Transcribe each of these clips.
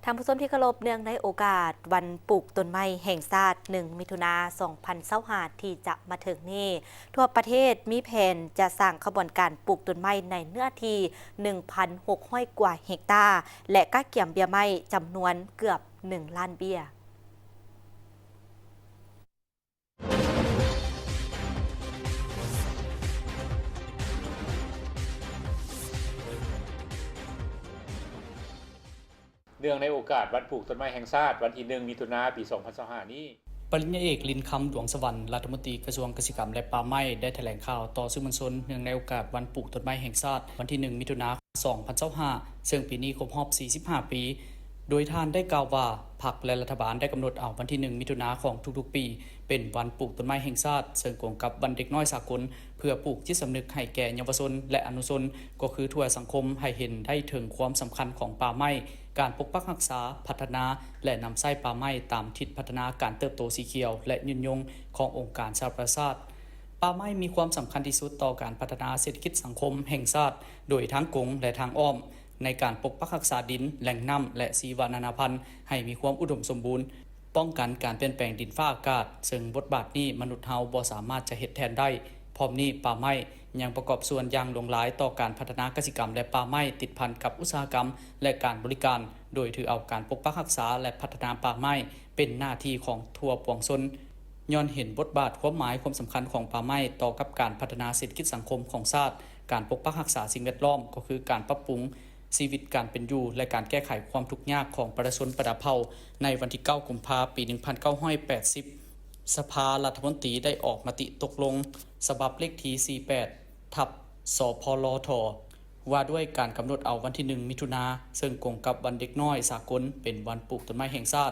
ທ່ານຜູ້ຊົມທີ່ເຄົາລົບ, ເນື່ອງໃນໂອກາດວັນປູກຕົ້ນໄມ້ແຫ່ງຊາດ ໜຶ່ງ ມິຖຸນາ ສອງພັນຊາວຫ້າ ທີ່ຈະມາເຖິງນີ້, ທົ່ວປະເທດມີແຜນຈະສ້າງຂະບວນການປູກຕົ້ນໄມ້ໃນເນື້ອທີ່ ໜຶ່ງພັນຫົກຮ້ອຍ ກວ່າເຮັກຕາ ແລະ ກະກຽມເບ້ຍໄມ້ຈຳນວນເກືອບ ໜຶ່ງລ້ານເບ້ຍ. ເນື່ອງໃນໂອກາດວັນປູກຕົ້ນໄມ້ແຫ່ງຊາດ ວັນທີ ໜຶ່ງ ມິຖຸນາ ປີ ສອງພັນຊາວຫ້າ ນີ້, ປະລິນຍາເອກ ລິນຄຳ ດວງສະຫວັນ ລັດຖະມົນຕີກະຊວງກະສິກຳ ແລະ ປ່າໄມ້ ໄດ້ຖະແຫຼງຂ່າວຕໍ່ສື່ມວນຊົນ ເນື່ອງໃນໂອກາດວັນປູກຕົ້ນໄມ້ແຫ່ງຊາດ ວັນທີ ໜຶ່ງ ມິຖຸນາ ສອງພັນຊາວຫ້າ ເຊິ່ງປີນີ້ຄົບຮອບ ສີ່ສິບຫ້າ ປີ, ໂດຍທ່ານໄດ້ກ່າວວ່າ ພັກ ແລະ ລັດຖະບານໄດ້ກຳນົດເອົາວັນທີ ໜຶ່ງ ມິຖຸນາ ຂອງທຸກໆປີ ເປັນວັນປູກຕົ້ນໄມ້ແຫ່ງຊາດ, ເຊິ່ງກົງກັບວັນເດັກນ້ອຍສາກົນ, ເພື່ອປູກຈິດສຳນຶກໃຫ້ແກ່ເຍົາວະຊົນ ແລະ ອະນຸຊົນ, ກໍຄືທົ່ວສັງຄົມ ໃຫ້ເຫັນໄດ້ເຖິງຄວາມສຳຄັນຂອງປ່າໄມ້, ການປົກປັກຮັກສາ, ພັດທະນາ ແລະ ນຳໃຊ້ປ່າໄມ້ຕາມທິດພັດທະນາການເຕີບໂຕສີຂຽວ ແລະ ຍືນຍົງຂອງອົງການສະຫະປະຊາຊາດ. ປ່າໄມ້ມີຄວາມສຳຄັນທີ່ສຸດຕໍ່ການພັດທະນາເສດຖະກິດສັງຄົມແຫ່ງຊາດ ໂດຍທາງກົງ ແລະ ທາງອ້ອມ ໃນການປົກປັກຮັກສາດິນ, ແຫຼ່ງນ້ຳ ແລະ ຊີວະນານາພັນ ໃຫ້ມີຄວາມອຸດົມສົມບູນ, ປ້ອງກັນການປ່ຽນແປງດິນຟ້າອາກາດ, ເຊິ່ງບົດບາດນີ້ມະນຸດເຮົາບໍ່ສາມາດຈະເຮັດແທນໄດ້. ພ້ອມນີ້, ປ່າໄມ້ຍັງປະກອບສ່ວນຢ່າງຫຼວງຫຼາຍຕໍ່ການພັດທະນາກະສິກຳ ແລະ ປ່າໄມ້, ຕິດພັນກັບອຸດສາຫະກຳ ແລະ ການບໍລິການ, ໂດຍຖືເອົາການປົກປັກຮັກສາ ແລະ ພັດທະນາປ່າໄມ້ ເປັນໜ້າທີ່ຂອງທົ່ວປວງຊົນ, ຍ້ອນເຫັນບົດບາດ, ຄວາມໝາຍ, ຄວາມສຳຄັນຂອງປ່າໄມ້ຕໍ່ກັບການພັດທະນາເສດຖະກິດສັງຄົມຂອງຊາດ, ການປົກປັກຮັກສາສິ່ງແວດລ້ອມ ກໍຄືການປັບປຸງຊີວິດການເປັນຢູ່ ແລະ ການແກ້ໄຂຄວາມທຸກຍາກຂອງປະຊາຊົນປະດາເຜົ່າ. ໃນວັນທີ ເກົ້າ ກຸມພາ ປີ ໜຶ່ງພັນເກົ້າຮ້ອຍແປດສິບ, ສະພາລັດຖະມົນຕີໄດ້ອອກມະຕິຕົກລົງ ສະບັບເລກທີ ສີ່ແປດ ທັບ ສພລທ ວ່າດ້ວຍການກຳນົດເອົາວັນທີ ໜຶ່ງ ມິຖຸນາ ເຊິ່ງກົງກັບວັນເດັກນ້ອຍສາກົນ ເປັນວັນປູກຕົ້ນໄມ້ແຫ່ງຊາດ.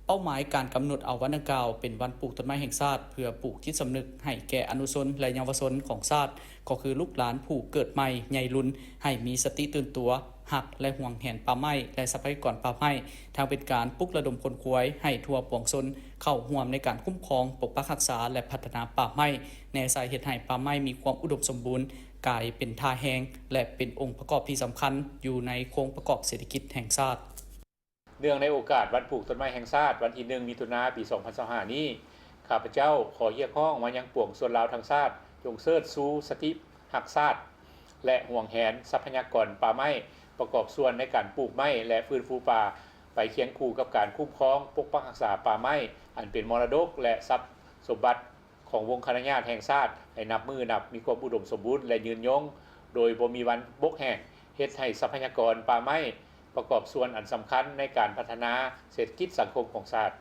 ເປົ້າໝາຍການກຳນົດເອົາວັນດັ່ງກ່າວເປັນວັນປູກຕົ້ນໄມ້ແຫ່ງຊາດ ເພື່ອປູກຈິດສຳນຶກໃຫ້ແກ່ອະນຸຊົນ ແລະ ເຍົາວະຊົນຂອງຊາດ ກໍຄືລູກຫຼານຜູ້ເກີດໃໝ່ໃຫຍ່ລຸນ ໃຫ້ມີສະຕິຕື່ນຕົວ, ຮັກ ແລະ ຫວງແຫນປ່າໄມ້ ແລະ ຊັບພະຍາກອນປ່າໄມ້, ທັງເປັນການປຸກລະດົມຂົນຂວາຍໃຫ້ທົ່ວປວງຊົນເຂົ້າຮ່ວມໃນການຄຸ້ມຄອງ, ປົກປັກຮັກສາ ແລະ ພັດທະນາປ່າໄມ້, ແນໃສ່ເຮັດໃຫ້ປ່າໄມ້ມີຄວາມອຸດົມສົມບູນ, ກາຍເປັນທ່າແຮງ ແລະ ເປັນອົງປະກອບທີ່ສຳຄັນຢູ່ໃນໂຄງປະກອບເສດຖະກິດແຫ່ງຊາດ. ເນື່ອງໃນໂອກາດວັນປູກຕົ້ນໄມ້ແຫ່ງຊາດ ວັນທີ ໜຶ່ງ ມິຖຸນາ ປີ ສອງພັນຊາວຫ້າ ນີ້, ຂ້າພະເຈົ້າຂໍຮຽກຮ້ອງມາຍັງປວງຊົນລາວທັງຊາດ, ຈົ່ງເຊີດຊູສະຕິຮັກຊາດ ແລະ ຫວງແຫນຊັບພະຍາກອນປ່າໄມ້, ປະກອບສ່ວນໃນການປູກໄມ້ ແລະ ຟື້ນຟູປ່າ ໄປຄຽງຄູ່ກັບການຄຸ້ມຄອງ, ປົກປັກຮັກສາປ່າໄມ້ ອັນເປັນມໍລະດົກ ແລະ ຊັບສົມບັດ ຂອງວົງຄະນະຍາດແຫ່ງຊາດ ໃຫ້ນັບມື້ນັບມີຄວາມອຸດົມສົມບູນ ແລະ ຍືນຍົງ ໂດຍບໍ່ມີວັນບົກແຫ້ງ, ເຮັດໃຫ້ຊັບພະຍາກອນປ່າໄມ້ປະກອບສ່ວນອັນສຳຄັນໃນການພັດທະນາເສດຖະກິດສັງຄົມຂອງຊາດ.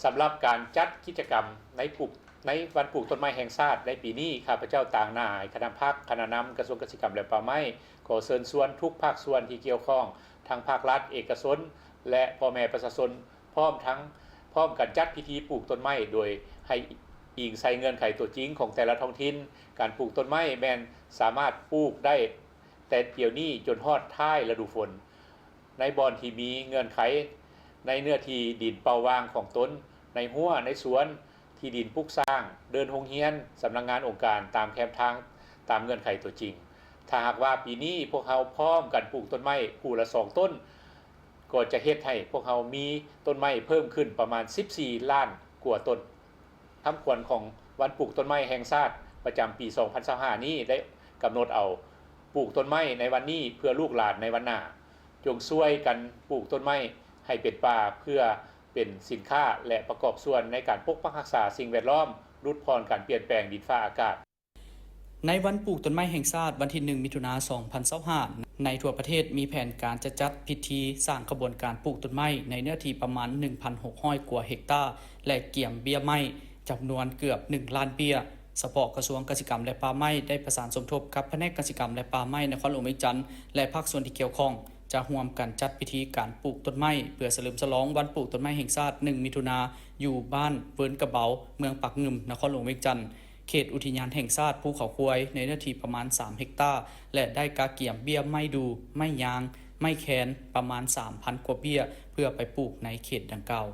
ສຳລັບການຈັດກິດຈະກຳໃນປູກ ໃນວັນປູກຕົ້ນໄມ້ແຫ່ງຊາດໃນປີນີ້, ຂ້າພະເຈົ້າຕາງໜ້າໃຫ້ຄະນະພັກ, ຄະນະນຳກະຊວງກະສິກຳ ແລະ ປ່າໄມ້ ຂໍເຊີນຊວນທຸກພາກສ່ວນທີ່ກ່ຽວຂ້ອງ, ທັງພາກລັດ, ເອກະຊົນ ແລະ ພໍ່ແມ່ປະຊາຊົນ ພ້ອມທັງ ພ້ອມກັນຈັດພິທີປູກຕົ້ນໄມ້ ໂດຍໃຫ້ອີງໃສ່ເງື່ອນໄຂຕົວຈິງຂອງແຕ່ລະທ້ອງຖິ່ນ. ການປູກຕົ້ນໄມ້ແມ່ນສາມາດປູກໄດ້ແຕ່ດຽວນີ້ຈົນຮອດທ້າຍລະດູຝົນ, ໃນບ່ອນທີ່ມີເງື່ອນໄຂ, ໃນເນື້ອທີ່ດິນເປົ່າວ່າງຂອງຕົນ, ໃນຮົ້ວ, ໃນສວນ, ທີ່ດິນປຸກສ້າງ, ເດີ່ນໂຮງຮຽນ, ສຳນັກງານອົງການ, ຕາມແຄມທາງ, ຕາມເງື່ອນໄຂຕົວຈິງ. ຖ້າຫາກວ່າປີນີ້ພວກເຮົາພ້ອມກັນປູກຕົ້ນໄມ້ຜູ້ລະສອງຕົ້ນ, ກໍຈະເຮັດໃຫ້ພວກເຮົາມີຕົ້ນໄມ້ເພີ່ມຂຶ້ນປະມານ ສິບສີ່ລ້ານ ກວ່າຕົ້ນ. ຄຳຂວັນຂອງວັນປູກຕົ້ນໄມ້ແຫ່ງຊາດປະຈຳປີ ສອງພັນຊາວຫ້າ ນີ້ ໄດ້ກຳນົດເອົາ ປູກຕົ້ນໄມ້ໃນວັນນີ້ ເພື່ອລູກຫຼານໃນວັນໜ້າ. ຈົ່ງຊ່ວຍກັນປູກຕົ້ນໄມ້ໃຫ້ເປັນປ່າ ເພື່ອເປັນສິນຄ້າ ແລະ ປະກອບສ່ວນໃນການປົກປັກຮັກສາສິ່ງແວດລ້ອມ, ຫຼຸດຜ່ອນການປ່ຽນແປງດິນຟ້າອາກາດ. ໃນວັນປູກຕົ້ນໄມ້ແຫ່ງຊາດ ວັນທີ ໜຶ່ງ ມິຖຸນາ ສອງພັນຊາວຫ້າ ໃນທົ່ວປະເທດມີແຜນການຈະຈັດພິທີສ້າງຂະບວນການປູກຕົ້ນໄມ້ໃນເນື້ອທີ່ປະມານ ໜຶ່ງພັນຫົກຮ້ອຍ ກວ່າເຮັກຕາ ແລະ ກຽມເບ້ຍໄມ້ຈຳນວນເກືອບ ໜຶ່ງລ້ານເບ້ຍ. ສະເພາະກະຊວງກະສິກຳ ແລະ ປ່າໄມ້ ໄດ້ປະສານສົມທົບກັບພະແນກກະສິກຳ ແລະ ປ່າໄມ້ນະຄອນຫຼວງວຽງຈັນ ແລະ ພາກສ່ວນທີ່ກ່ຽວຂ້ອງ ຈະຮ່ວມກັນຈັດພິທີການປູກຕົ້ນໄມ້ ເພື່ອສະເຫຼີມສະຫຼອງວັນປູກຕົ້ນໄມ້ແຫ່ງຊາດ ໜຶ່ງ ມິຖຸນາ ຢູ່ບ້ານເວີນກະເບົາ ເມືອງປາກງື່ມ ນະຄອນຫຼວງວຽງຈັນ. ເຂດອຸທິຍານແຫ່ງຊາດພູເຂົາຄວາຍ ໃນເນື້ອທີ່ປະມານ ສາມເຮັກຕາ ແລະ ໄດ້ກະກຽມເບ້ຍໄມ້ດູ່, ໄມ້ຍາງ, ໄມ້ແຄນ ປະມານ ສາມພັນ ກວ່າເບ້ຍ ເພື່ອໄປປູກໃນເຂດດັ່ງກ່າວ.